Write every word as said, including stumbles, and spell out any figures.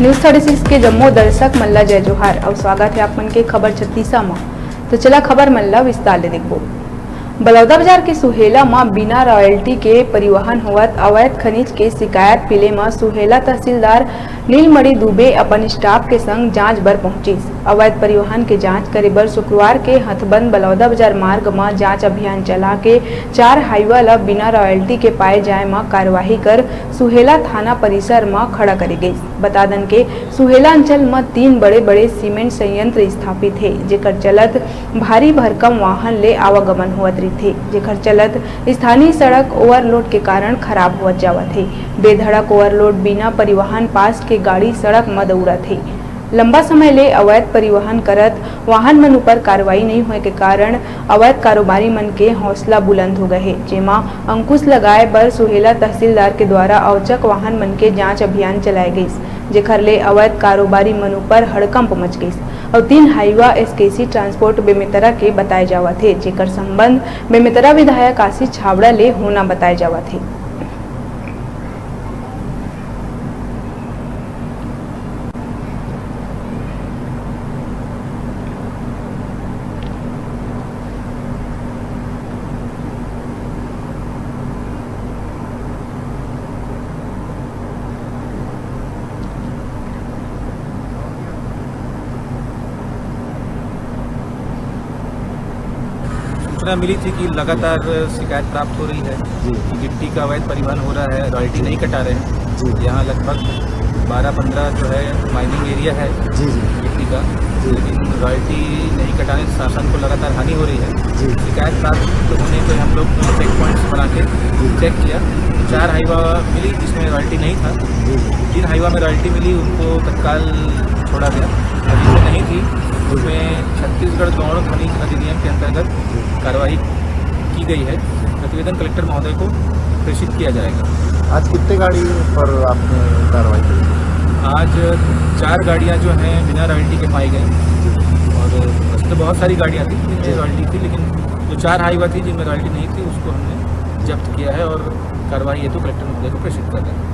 News thirty six के जम्मो दर्शक मन ला जय जोहार अउ स्वागत हे आप मन के खबर छत्तीसा म। तो चला खबर मन ला विस्तार ले देखबो। बलौदा बाजार के सुहेला म बिना रॉयल्टी के परिवहन होवत अवैध खनिज के शिकायत मिले म सुहेला तहसीलदार नीलमणि दुबे अपन स्टाफ के संग जांच बर पहुंचिस। अवैध परिवहन के जांच करे बर शुक्रवार के हथबंद बलौदा बाजार मार्ग म जांच अभियान चला के चार हाईवा ल बिना रॉयल्टी के पाए जाए म कार्यवाही कर सुहेला थाना परिसर म खड़ा करे गइस। बता दन के सुहेला अंचल म तीन बड़े-बड़े सीमेंट संयंत्र स्थापित हे, जेकर चलत भारी भरकम वाहन ले आवागमन होवत रहिथे, जेकर चलत स्थानीय सड़क ओवरलोड के कारण खराब होवत जावत हे। बेधड़क ओवरलोड बिना परिवहन पास के गाड़ी सड़क म दौड़त हे। लंबा समय ले अवैध परिवहन करत वाहन मन ऊपर कार्रवाई नइ होए के कारण अवैध कारोबारी मन के हौसला बुलंद हो गए हे, जेमा अंकुश लगाए बर सुहेला तहसीलदार के द्वारा अवचक वाहन मन के जांच अभियान चलाए गइस, जेखर ले अवैध कारोबारी मन ऊपर हड़कंप मच गइस। अउ तीन हाईवा एसकेसी ट्रांसपोर्ट बेमेतरा के बताए जावत हे, जेकर संबंध बेमेतरा विधायक आशीष छाबड़ा ले होना बताए जावत हे। सूचना मिली थी कि लगातार शिकायत प्राप्त हो रही है जी। कि गिट्टी का अवैध परिवहन हो रहा है, रॉयल्टी नहीं कटा रहे हैं। जी। यहाँ लगभग बारह पंद्रह जो है माइनिंग एरिया है जी, जी। गिट्टी का, जी। लेकिन रॉयल्टी नहीं कटाने से शासन को लगातार हानि हो रही है। जी। शिकायत प्राप्त होने पे हम लोग चेक पॉइंट्स बना के जी। चेक किया। चार हाईवा मिली जिसमें रॉयल्टी नहीं था। जी। जिन हाईवा में रॉयल्टी मिली उनको तत्काल छोड़ा गया, और जिसमें नहीं थी उसमें छत्तीसगढ़ गौण खनिज अधिनियम के अंतर्गत कार्रवाई की गई है। प्रतिवेदन कलेक्टर महोदय को प्रेषित किया जाएगा। आज कितने गाड़ी पर आपने कार्रवाई की? आज चार गाड़ियां जो हैं बिना रॉयल्टी के पाई गई, और वैसे तो बहुत सारी गाड़ियां थी जिनमें जी। रॉयल्टी थी, लेकिन जो चार हाईवा थी जिनमें रॉयल्टी नहीं थी उसको हमने जब्त किया है और कार्रवाई हेतु कलेक्टर महोदय को प्रेषित कर रहे हैं।